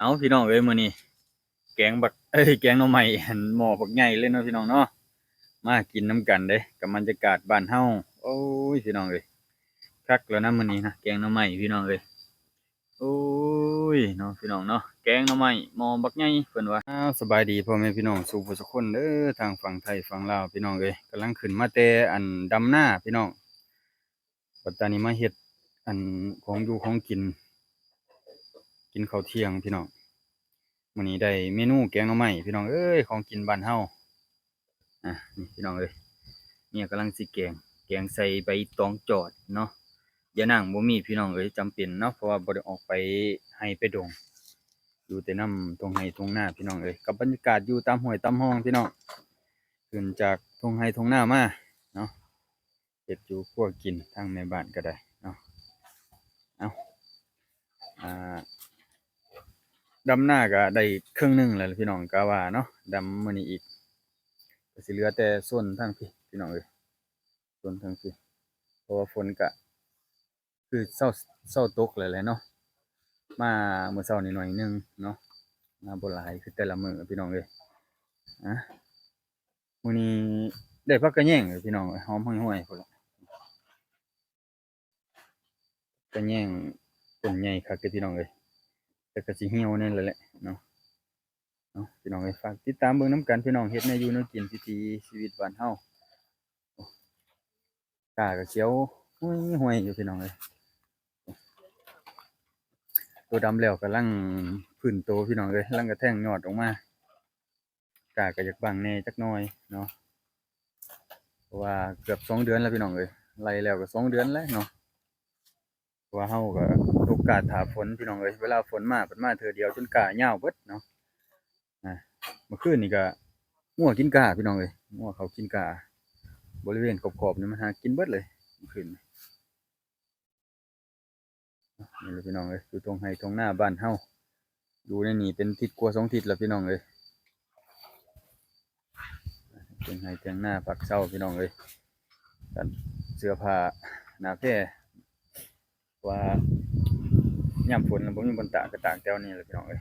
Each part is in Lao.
ເອົາ ພີ່ນ້ອງເອີຍ ມື້ນີ້ແກງບັກ ເອີຍ ແກງໜໍ່ໄມ້ ອັນ ໝໍ້ບັກໃຫຍ່ເລີຍເນາະ ພີ່ນ້ອງເນາະ. ມາກິນນຳກັນເດ້ ກັບບັນຍາກາດບ້ານເຮົາ. ໂອ້ຍ ພີ່ນ້ອງເອີຍ ຄັກແລ້ວນະມື້ນີ້ນະ ແກງໜໍ່ໄມ້ ພີ່ນ້ອງເອີຍ. ໂອ້ຍເນາະ ພີ່ນ້ອງເນາະ ແກງໜໍ່ໄມ້ໝໍ້ບັກໃຫຍ່ເພິ່ນວ່າ. ອ້າວ ສະບາຍດີພໍ່ແມ່ພີ່ນ້ອງສູ່ຜູ້ສູ່ຄົນເດີ ທາງຝັ່ງໄທຝັ່ງລາວ ພີ່ນ້ອງເອີຍ. ກຳລັງຂຶ້ນມາແຕ່ ອັນ ດຳນາ ພີ່ນ້ອງ. ບັດຕານີ້ມາເຮັດ ອັນ ຂອງຢູ່ຂອງກິນ ກິນເຂົ້າທ່ຽງ ພີ່ນ້ອງ. ມື້ນີ້ໄດ້ເມນູແກງໜໍ່ໄມ້ ພີ່ນ້ອງເອີຍ ຂອງກິນບ້ານເຮົາ. ອ່າ ນີ້ ພີ່ນ້ອງເອີຍ ເມຍກຳລັງຊິແກງ ແກງໃສ່ໃບຕອງຈອດເນາະ. ຢານາງບໍ່ມີ ພີ່ນ້ອງເອີຍ ຈຳເປັນເນາະ ເພາະວ່າບໍ່ໄດ້ອອກໄປໄຮ່ໄປດົງ ຢູ່ແຕ່ນຳທົ່ງໄຮ່ທົ່ງນາ ພີ່ນ້ອງເອີຍ. ກັບບັນຍາກາດຢູ່ຕາມຫ້ວຍຕາມຮ່ອງ ພີ່ນ້ອງ ຂຶ້ນຈາກທົ່ງໄຮ່ທົ່ງນາມາເນາະ. ເຮັດຢູ່ຄົວກິນ ທາງແມ່ບ້ານກໍໄດ້ເນາະ. ເອົາ ອ່າ ດຳນາກໍໄດ້ເຄິ່ງໜຶ່ງແລ້ວ ພີ່ນ້ອງ ກະວ່າເນາະ. ດຳມື້ນີ້ອີກ ກໍຊິເຫຼືອແຕ່ໂຊນທາງພີ້ ພີ່ນ້ອງເອີຍ ໂຊນທາງພີ້ ເພາະວ່າຝົນກະຄືເຊົາ ເຊົາຕົກແລ້ວແຫຼະເນາະ. ມາມື້ເຊົ້ານີ້ໜ້ອຍໜຶ່ງເນາະ ມາບໍ່ຫຼາຍຄືແຕ່ລະມື້ ພີ່ນ້ອງເອີຍ. ອ່າ ມື້ນີ້ໄດ້ຜັກກະແຍງເລີຍ ພີ່ນ້ອງເອີຍ ຫອມຫ່ວຍໆ ພຸ້ນລະ. ກະແຍງຕົ້ນໃຫຍ່ຄັກເດ້ ພີ່ນ້ອງເອີຍ ແຕ່ກະຊິຫ່ຽວແດ່ແຫຼະເນາະ. ເນາະ ພີ່ນ້ອງເອີຍ ຝາກຕິດຕາມເບິ່ງນຳກັນ ພີ່ນ້ອງ ເຮັດແນວຢູ່ແນວກິນ ວິຖີຊີວິດບ້ານເຮົາ. ກ້າກະຂຽວຫ້ວຍໆ ຢູ່ ພີ່ນ້ອງເອີຍ. ໂຕດຳແລ້ວກຳລັງຟື້ນໂຕ ພີ່ນ້ອງເອີຍ ກຳລັງກະແທງຍອດອອກມາ. ກ້າກໍຢາກບັງແດ່ຈັກໜ້ອຍເນາະ ເພາະວ່າເກືອບສອງເດືອນແລ້ວ ພີ່ນ້ອງເອີຍ ໄລ່ແລ້ວກໍສອງເດືອນແລ້ວເນາະ. ເພາະວ່າເຮົາກໍຕົກກ້າຖ້າຝົນ ພີ່ນ້ອງເອີຍ ເວລາຝົນມາ ເພິ່ນມາເທື່ອດຽວຈົນກ້າຍາວເບິດເນາະ. ອ່າ ເມື່ອຄືນນີ້ກໍງົວກິນກ້າ ພີ່ນ້ອງເອີຍ ງົວເຂົາກິນກ້າ ບໍລິເວນຂອບໆ ນີ້ມັນຫາກິນເບິດເລີຍເມື່ອຄືນ. ນີ້ແຫຼະ ພີ່ນ້ອງເອີຍ ຢູ່ທົ່ງໄຮ່ທົ່ງນາບ້ານເຮົາ ຢູ່ໃນນີ້ເປັນທິດກວ່າສອງທິດແລ້ວ ພີ່ນ້ອງເອີຍ. ເປັນໄຮ່ແຖງນາພັກເຊົາ ພີ່ນ້ອງເອີຍ ກັນເສື້ອຜ້າໜ້າແພ ວ່າຍາມຝົນລະບໍ່ມີບ່ອນຕາກ ກໍຕາກແຖວນີ້ແຫຼະ ພີ່ນ້ອງເອີຍ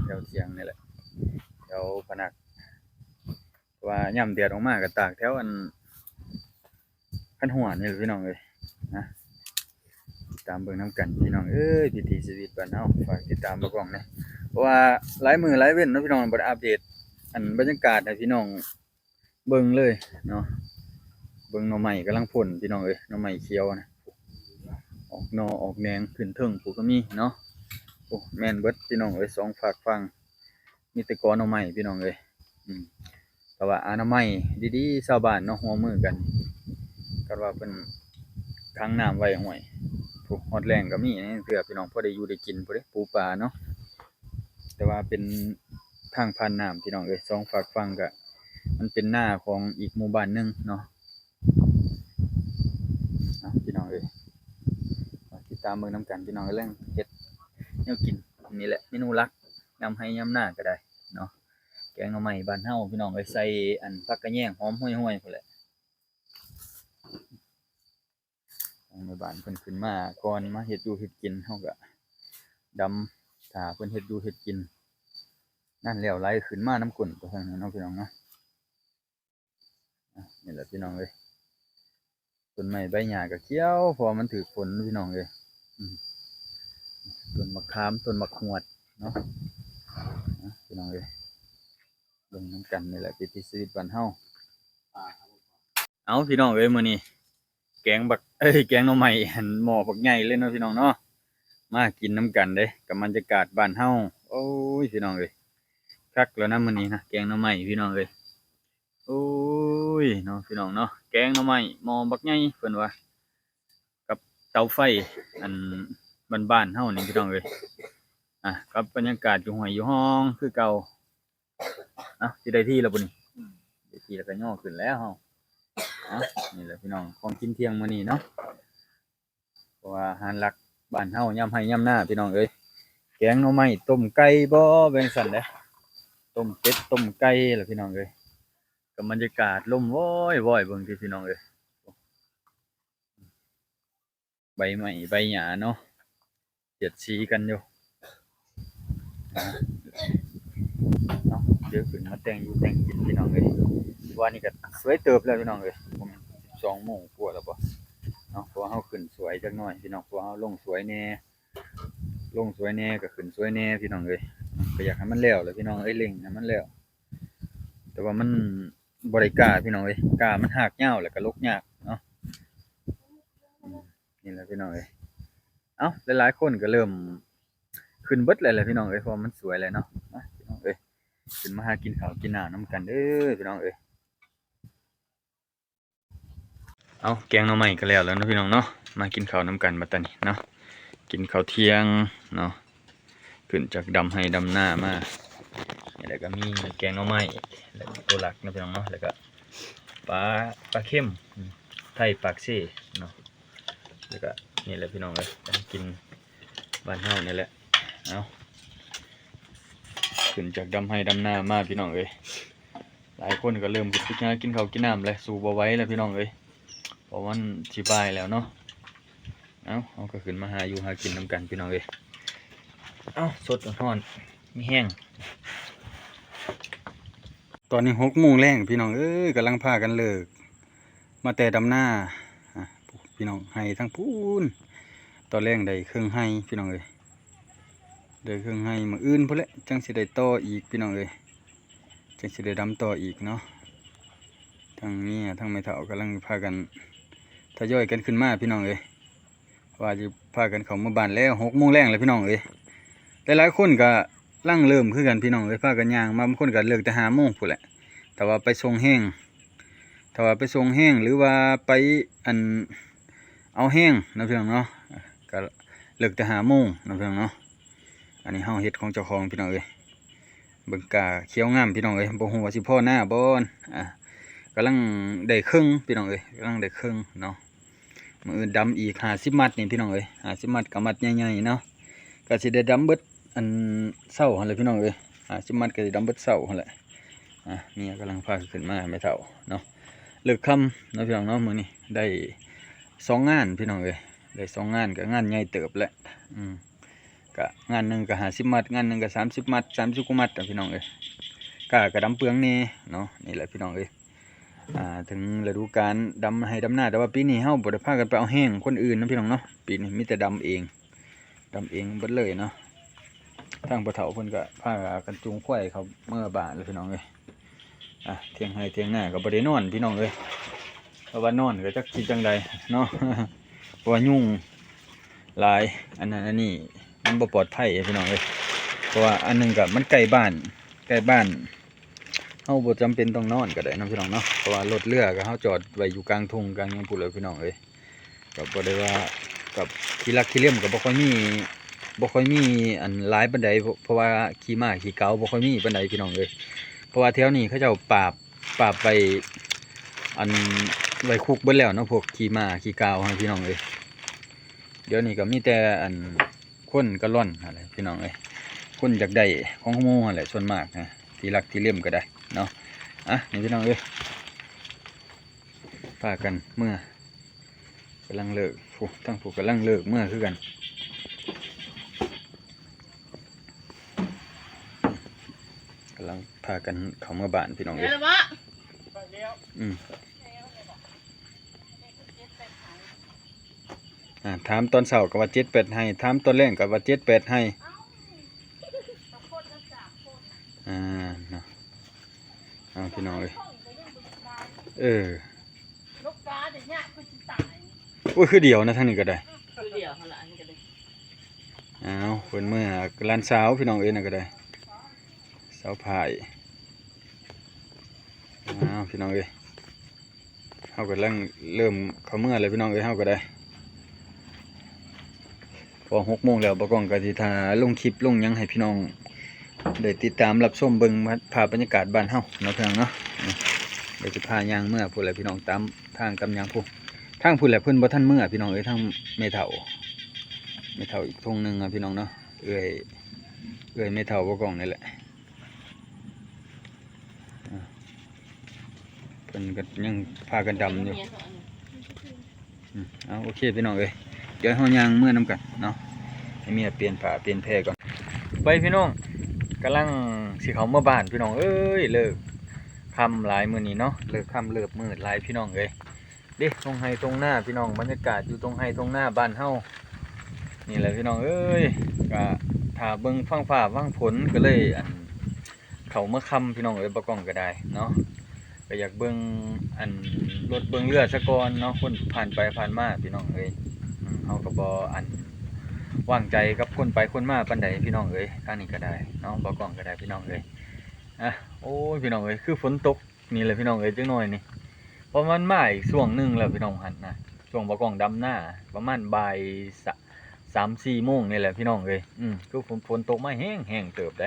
ແຖວທ່ຽງນີ້ແຫຼະ ແຖວພະນັກ. ວ່າຍາມແດດອອກມາກໍຕາກແຖວ ອັນ ຄັນຫົວນີ້ແຫຼະ ພີ່ນ້ອງເອີຍນະ. ຕິດຕາມເບິ່ງນຳກັນ ພີ່ນ້ອງເອີຍ ວິຖີຊີວິດບ້ານເຮົາ. ຝາກຕິດຕາມເບິ່ງແດ່ ເພາະວ່າຫຼາຍມື້ຫຼາຍເວັນເນາະ ພີ່ນ້ອງ ບໍ່ໄດ້ອັບເດດ ອັນ ບັນຍາກາດໃຫ້ພີ່ນ້ອງເບິ່ງເລີຍເນາະ. ເບິ່ງໜໍ່ໄມ້ກຳລັງພົ້ນ ພີ່ນ້ອງເອີຍ ໜໍ່ໄມ້ຂຽວນະ ອອກໜໍ່ອອກແໜງຂຶ້ນເທິງພຸ້ນກໍມີເນາະ. ໂອ້ ແມ່ນເບິດ ພີ່ນ້ອງເອີຍ ສອງຟາກຝັ່ງ ມີແຕ່ກໍໜໍ່ໄມ້ ພີ່ນ້ອງເອີຍ. ອືມ ແຕ່ວ່າອະນາໄມດີໆ ຊາວບ້ານເນາະ ຮ່ວມມືກັນ ຄັນວ່າເພິ່ນຂັງນ້ຳໄວ້ຫ້ວຍ ຜູ້ຮອດແລ້ງກໍມີ ເທື່ອ ພີ່ນ້ອງ ພໍໄດ້ຢູ່ໄດ້ກິນ ຜູ້ເດ້ ປູປາເນາະ. ແຕ່ວ່າເປັນທາງຜ່ານນ້ຳ ພີ່ນ້ອງເອີຍ ສອງຟາກຝັ່ງກໍ ມັນເປັນນາຂອງອີກໝູ່ບ້ານໜຶ່ງເນາະ. ເອົາ ພີ່ນ້ອງເອີຍ ຕິດຕາມເບິ່ງນຳກັນ ພີ່ນ້ອງເອີຍ ແລງເຮັດແນວກິນ ນີ້ແຫຼະເມນູຫຼັກ ຍາມໄຮ່ຍາມນາກໍໄດ້ເນາະ. ແກງໜໍ່ໄມ້ບ້ານເຮົາ ພີ່ນ້ອງເອີຍ ໃສ່ ອັນ ຜັກກະແຍງຫອມຫ່ວຍໆ ພຸ້ນແຫຼະ. ທາງແມ່ບ້ານເພິ່ນຂຶ້ນມາກ່ອນ ມາເຮັດຢູ່ເຮັດກິນ ເຮົາກໍດຳຖ້າເພິ່ນເຮັດຢູ່ເຮັດກິນ ນັ້ນແລ້ວໄຫຼຂຶ້ນມານຳກົ້ນໄປທາງນັ້ນເນາະ ພີ່ນ້ອງເນາະ. ອ່ະ ນີ້ແຫຼະ ພີ່ນ້ອງເອີຍ ຕົ້ນໄມ້ໃບຫຍ້າກໍຂຽວ ເພາະວ່າມັນຖືກຝົນ ພີ່ນ້ອງເອີຍ. ອືມ ຕົ້ນໝາກຂາມ ຕົ້ນໝາກຫວດເນາະ. ອ່ະ ພີ່ນ້ອງເອີຍ ເບິ່ງນຳກັນ ນີ້ແຫຼະ ວິຖີຊີວິດບ້ານເຮົາ. ເອົາ ພີ່ນ້ອງເອີຍ ມື້ນີ້ແກງບັກ ເອີຍ ແກງໜໍ່ໄມ້ ອັນ ໝໍ້ບັກໃຫຍ່ເລີຍເນາະ ພີ່ນ້ອງເນາະ. ມາກິນນຳກັນເດ້ ກັບບັນຍາກາດບ້ານເຮົາ. ໂອ້ຍ ພີ່ນ້ອງເອີຍ ຄັກແລ້ວນະມື້ນີ້ນະ ແກງໜໍ່ໄມ້ ພີ່ນ້ອງເອີຍ. ໂອ້ຍເນາະ ພີ່ນ້ອງເນາະ ແກງໜໍ່ໄມ້ໝໍ້ບັກໃຫຍ່ເພິ່ນວ່າ ກັບເຕົາໄຟ ອັນ ບ້ານໆເຮົານີ້ ພີ່ນ້ອງເອີຍ. ອ່ະ ກັບບັນຍາກາດຢູ່ຫ້ວຍຢູ່ຮ່ອງຄືເກົ່າ. ເອົ້າ ຊິໄດ້ທີ່ແລ້ວບໍ່ນີ້? ອືມ ໄດ້ທີ່ແລ້ວກໍຍໍຂຶ້ນແລ້ວເຮົາ. ເອົ້າ ນີ້ແຫຼະ ພີ່ນ້ອງ ຂອງກິນທ່ຽງມື້ນີ້ເນາະ. ເພາະວ່າອາຫານຫຼັກບ້ານເຮົາຍາມໄຮ່ຍາມນາ ພີ່ນ້ອງເອີຍ ແກງໜໍ່ໄມ້ ຕົ້ມໄກ່ບໍ ແບບຊັ້ນເດ້ ຕົ້ມເປັດ ຕົ້ມໄກ່ລະ ພີ່ນ້ອງເອີຍ. ກັບບັນຍາກາດລົມວອຍໆ ເບິ່ງຕິ ພີ່ນ້ອງເອີຍ ໃບໄມ້ໃບຫຍ້າເນາະ ສຽດສີກັນຢູ່. ເນາະ ດຽວຂຶ້ນມາແຕ່ງຢູ່ແຕ່ງກິນພີ່ນ້ອງເອີຍ. ວ່ານີ້ກໍສວຍເຕີບແລ້ວພີ່ນ້ອງເອີຍ ປະມານສິບສອງໂມງກວ່າແລ້ວບໍເນາະ ເພາະວ່າເຮົາຂຶ້ນສວຍຈັກໜ້ອຍພີ່ນ້ອງ ເພາະວ່າເຮົາລົງສວຍແດ່ ລົງສວຍແດ່ ກໍຂຶ້ນສວຍແດ່ພີ່ນ້ອງເອີຍ. ກໍຢາກໃຫ້ມັນແລ້ວແຫຼະພີ່ນ້ອງເອີຍ ເລັ່ງໃຫ້ມັນແລ້ວ ແຕ່ວ່າມັນບໍ່ໄດ້ກ້າພີ່ນ້ອງເອີຍ ກ້າມັນຮາກຍາວ ແລ້ວກໍຫຼົກຍາກເນາະ. ອືມ ນີ້ແຫຼະພີ່ນ້ອງເອີຍ. ເອົ້າ ຫຼາຍໆຄົນກໍເລີ່ມຂຶ້ນເບິດແລ້ວແຫຼະພີ່ນ້ອງເອີຍ ເພາະວ່າມັນສວຍແລ້ວເນາະ. ມາພີ່ນ້ອງເອີຍ ຂຶ້ນມາຫາກິນເຂົ້າກິນນ້ຳນຳກັນເດີພີ່ນ້ອງເອີຍ. ເອົ້າ ແກງໜໍ່ໄມ້ກໍແລ້ວແລ້ວເນາະພີ່ນ້ອງເນາະ ມາກິນເຂົ້ານຳກັນບັດຕານີ້ເນາະ ກິນເຂົ້າທ່ຽງເນາະ. ຂຶ້ນຈາກດຳໄຮ່ດຳນາມາ ແລ້ວກໍມີແກງໜໍ່ໄມ້ ແລ້ວກໍຕົວຫຼັກເນາະພີ່ນ້ອງເນາະ ແລ້ວກໍປາ ປາເຄັມ ອືມ ໄທປາກເຊເນາະ. ແລ້ວກໍນີ້ແຫຼະພີ່ນ້ອງເອີຍ ການກິນບ້ານເຮົານີ້ແຫຼະ. ເອົ້າ ຂຶ້ນຈາກດຳໄຮ່ດຳນາມາພີ່ນ້ອງເອີຍ ຫຼາຍຄົນກໍເລີ່ມຂຶ້ນໄປຫາກິນເຂົ້າກິນນ້ຳແລ້ວ ສູ້ບໍ່ໄຫວແລ້ວພີ່ນ້ອງເອີຍ ເພາະມັນຊິບ່າຍແລ້ວເນາະ. ເອົ້າ ເຮົາກໍຂຶ້ນມາຫາຢູ່ຫາກິນນຳກັນພີ່ນ້ອງເອີຍ. ເອົ້າ ສົດຮ້ອນໆ ມີແຮງ. ຕອນນີ້ຫົກໂມງແລງພີ່ນ້ອງເອີຍ ກຳລັງພາກັນເລີກມາແຕ່ດຳນາ ອາ ພີ່ນ້ອງ ໄຮ່ທາງພຸ້ນ ຕອນແລງໄດ້ເຄິ່ງໄຮ່ພີ່ນ້ອງເອີຍ ໄດ້ເຄິ່ງໄຮ່. ມື້ອື່ນພຸ້ນແຫຼະ ຈັ່ງຊິໄດ້ຕໍ່ອີກພີ່ນ້ອງເອີຍ ຈັ່ງຊິໄດ້ດຳຕໍ່ອີກເນາະ. ທາງເມຍ ທາງແມ່ເຖົ້າກຳລັງພາກັນທະຍອຍກັນຂຶ້ນມາພີ່ນ້ອງເອີຍ ວ່າຊິພາກັນເຂົ້າເມືອບ້ານແລ້ວ ຫົກໂມງແລງແລ້ວພີ່ນ້ອງເອີຍ. ຫຼາຍໆຄົນກໍລັງເລີ່ມຄືກັນພີ່ນ້ອງເອີຍ ພາກັນຍ່າງມາ ບາງຄົນກໍເລີກແຕ່ຫ້າໂມງພຸ້ນແຫຼະ ຖ້າວ່າໄປສົ່ງແຮງ ຖ້າວ່າໄປສົ່ງແຮງ ຫຼືວ່າໄປ ອັນ ເອົາແຮງເນາະພີ່ນ້ອງເນາະ ກໍເລີກແຕ່ຫ້າໂມງເນາະພີ່ນ້ອງເນາະ. ອັນນີ້ເຮົາເຮັດຂອງເຈົ້າຂອງພີ່ນ້ອງເອີຍ ເບິ່ງກ້າຂຽວງາມພີ່ນ້ອງເອີຍ ບໍ່ຮູ້ວ່າຊິພໍໜ້າບໍ່. ອາ ກຳລັງໄດ້ເຄິ່ງພີ່ນ້ອງເອີຍ ກຳລັງໄດ້ເຄິ່ງເນາະ. ມື້ອື່ນດຳອີກຫ້າສິບມັດນີ້ພີ່ນ້ອງເອີຍ ຫ້າສິບມັດກໍມັດໃຫຍ່ໆເນາະ ກໍຊິໄດ້ດຳເບິດອັນເຊົ້າຫັ້ນແຫຼະພີ່ນ້ອງເອີຍ ຫ້າສິບມັດກໍຊິດຳເບິດເຊົ້າຫັ້ນແຫຼະ. ອາ ເມຍກຳລັງພາຂຶ້ນມາ ແມ່ເຖົ້າເນາະ ເລີກຄ່ຳເນາະພີ່ນ້ອງເນາະ. ມື້ນີ້ໄດ້ສອງງານພີ່ນ້ອງເອີຍ ໄດ້ສອງງານ ກໍງານໃຫຍ່ເຕີບແຫຼະ ອືມ ກະງານໜຶ່ງກະຫ້າສິບມັດ ງານໜຶ່ງກະສາມສິບມັດ ສາມສິບກວ່າມັດອະພີ່ນ້ອງເອີຍ. ກ້າກະດຳເປືອງແດ່ເນາະ ນີ້ແຫຼະພີ່ນ້ອງເອີຍ. ອາ ເຖິງລະດູການດຳໄຮ່ດຳນາ ແຕ່ວ່າປີນີ້ເຮົາບໍ່ໄດ້ພາກັນໄປເອົາແຮງຄົນອື່ນນະພີ່ນ້ອງເນາະ ປີນີ້ມີແຕ່ດຳເອງ ດຳເອງເບິດເລີຍເນາະ. ທາງພໍ່ເຖົ້າເພິ່ນກະພາກັນຈູງຄວາຍເຂົ້າເມືອບ້ານແລ້ວພີ່ນ້ອງເອີຍ. ອາ ຖຽງໄຮ່ຖຽງນາກໍບໍ່ໄດ້ນອນພີ່ນ້ອງເອີຍ ເພາະວ່ານອນກໍຈັກຊິຈັ່ງໃດເນາະ ເພາະວ່າຍຸງຫຼາຍ ອັນນັ້ນອັນນີ້ມັນບໍ່ປອດໄພພີ່ນ້ອງເອີຍ. ເພາະວ່າອັນໜຶ່ງກໍມັນໃກ້ບ້ານ ໃກ້ບ້ານ ເຮົາບໍ່ຈຳເປັນຕ້ອງນອນກໍໄດ້ເນາະພີ່ນ້ອງເນາະ ເພາະວ່າລົດເຮືອກໍເຮົາຈອດໄວ້ຢູ່ກາງທົ່ງກາງຫຍັງພຸ້ນແຫຼະພີ່ນ້ອງເອີຍ. ກໍບໍ່ໄດ້ວ່າ ກັບຂີ້ລັກຂີ້ເລັມກໍບໍ່ຄ່ອຍມີ ບໍ່ຄ່ອຍມີອັນຫຼາຍປານໃດ ເພາະ ເພາະວ່າຂີ້ມ້າຂີ້ກາວບໍ່ຄ່ອຍມີປານໃດພີ່ນ້ອງເອີຍ. ເພາະວ່າແຖວນີ້ເຂົາເຈົ້າປາບ ປາບໄວ້ ອັນ ໄວ້ຄຸກເບິດແລ້ວເນາະ ພວກຂີ້ມ້າຂີ້ກາວຫັ້ນພີ່ນ້ອງເອີຍ. ດຽວນີ້ກໍມີແຕ່ອັນ ຄົນກະລ່ອນຫັ້ນແຫຼະພີ່ນ້ອງເອີຍ ຄົນຢາກໄດ້ຂອງໝູ່ຫັ້ນແຫຼະ ສ່ວນມາກນະ ຂີ້ລັກຂີ້ເລັມກໍໄດ້ເນາະ. ອະ ນີ້ພີ່ນ້ອງເອີຍ ພາກັນເມືອ ກຳລັງເລີກ ຜູ້ ທາງຜູ້ກຳລັງເລີກເມືອຄືກັນ ກຳລັງພາກັນເຂົ້າເມືອບ້ານພີ່ນ້ອງເອີຍ. ອືມ ອາ ຖາມຕອນເຊົ້າກໍວ່າເຈັດແປດໄຮ່ ຖາມຕອນແລງກໍວ່າເຈັດແປດໄຮ່. ອາ ເນາະ ເອົາ ພີ່ນ້ອງເອີຍ ເອີ ໂອ້ຍ ຄືດຽວນະ ທາງນີ້ກໍໄດ້ ຄືດຽວຫັ້ນລະ ອັນນີ້ກໍໄດ້. ເອົາ ເພິ່ນເມືອ ຫຼານສາວ ພີ່ນ້ອງເອີຍ ນັ້ນກໍໄດ້ ສາວພາຍ. ເອົາ ພີ່ນ້ອງເອີຍ ເຮົາກຳລັງເລີ່ມເຂົ້າເມືອແລ້ວ ພີ່ນ້ອງເອີຍ ເຮົາກໍໄດ້ ເພາະວ່າຫົກໂມງແລ້ວ ບ່າວກ້ອງກໍຊິຖ້າລົງຄລິບລົງຫຍັງໃຫ້ພີ່ນ້ອງໄດ້ຕິດຕາມຮັບຊົມເບິ່ງພາບບັນຍາກາດບ້ານເຮົາເນາະ ພີ່ນ້ອງເນາະ. ດຽວຊິພາຍ່າງເມືອພຸ້ນແຫຼະ ພີ່ນ້ອງ ຕາມທາງຕາມຫຍັງພຸ້ນ ທາງພຸ້ນແຫຼະ ເພິ່ນບໍ່ທັນເມືອ ພີ່ນ້ອງເອີຍ ທາງແມ່ເຖົ້າ ແມ່ເຖົ້າອີກທົ່ງໜຶ່ງເນາະ ພີ່ນ້ອງເນາະ ເອື້ອຍ ເອື້ອຍແມ່ເຖົ້າບ່າວກ້ອງນີ້ແຫຼະ. ອາ ເພິ່ນກໍຍັງພາກັນດຳຢູ່. ອືມ ເອົາ ໂອເຄ ພີ່ນ້ອງເອີຍ ດຽວເຮົາຍ່າງເມືອນຳກັນເນາະ ໃຫ້ເມຍປ່ຽນຜ້າປ່ຽນແພກ່ອນ ໄປພີ່ນ້ອງ. ກຳລັງຊິເຂົ້າເມືອບ້ານພີ່ນ້ອງເອີຍ ເລີກຄ່ຳຫຼາຍມື້ນີ້ເນາະ ເລີກຄ່ຳເລີກມືດຫຼາຍພີ່ນ້ອງເອີຍ. ເດ້ ທົ່ງໄຮ່ທົ່ງນາພີ່ນ້ອງ ບັນຍາກາດຢູ່ທົ່ງໄຮ່ທົ່ງນາບ້ານເຮົານີ້ແຫຼະພີ່ນ້ອງເອີຍ. ກະຖ້າເບິ່ງຟ້າຟ້າຫວັງຝົນ ກະເລີຍອັນ ເຂົ້າເມືອຄ່ຳພີ່ນ້ອງເອີຍ ບ່າວກ້ອງກະໄດ້ເນາະ ກະຢາກເບິ່ງອັນລົດເບິ່ງເຮືອສາກ່ອນເນາະ ຄົນຜ່ານໄປຜ່ານມາພີ່ນ້ອງເອີຍ. ເຮົາກະບໍ່ອັນວາງໃຈກັບຄົນໄປຄົນມາປານໃດພີ່ນ້ອງເອີຍ ທາງນີ້ກະໄດ້ເນາະ ບ່າວກ້ອງກະໄດ້ພີ່ນ້ອງເອີຍ. ອະ ໂອ້ຍພີ່ນ້ອງເອີຍ ຄືຝົນຕົກນີ້ແຫຼະພີ່ນ້ອງເອີຍ ຈັກໜ້ອຍນີ້ ເພາະມັນມາອີກຊ່ວງໜຶ່ງແລ້ວພີ່ນ້ອງຫັ້ນນະ ຊ່ວງບ່າວກ້ອງດຳນາ ປະມານບ່າຍສາມສີ່ໂມງນີ້ແຫຼະພີ່ນ້ອງເອີຍ. ອື ຄືຝົນ ຝົນຕົກມາແຮງໆເຕີບໃດ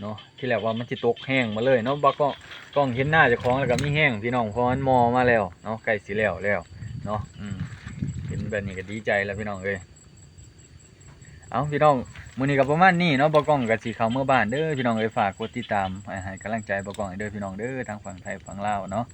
ເນາະ ທີແລກວ່າມັນຊິຕົກແຮງມາເລີຍເນາະ ບ່າວກ້ອງ ກ້ອງເຫັນນາເຈົ້າຂອງແລ້ວກະມີແຮງພີ່ນ້ອງ ເພາະມັນໝໍ່ມາແລ້ວເນາະ ໃກ້ຊິແລ້ວແລ້ວເນາະ. ອື ເຫັນແບບນີ້ກະດີໃຈແລ້ວພີ່ນ້ອງເອີຍ. ເອົາພີ່ນ້ອງ ມື້ນີ້ກະປະມານນີ້ເນາະ ບ່າວກ້ອງກະຊິເຂົ້າເມືອບ້ານເດີພີ່ນ້ອງເອີຍ. ຝາກກົດຕິດຕາມ ໃຫ້ ໃຫ້ກຳລັງໃຈບ່າວກ້ອງເດີພີ່ນ້ອງເດີ ທາງຝັ່ງໄທຝັ່ງລາວເນາະ.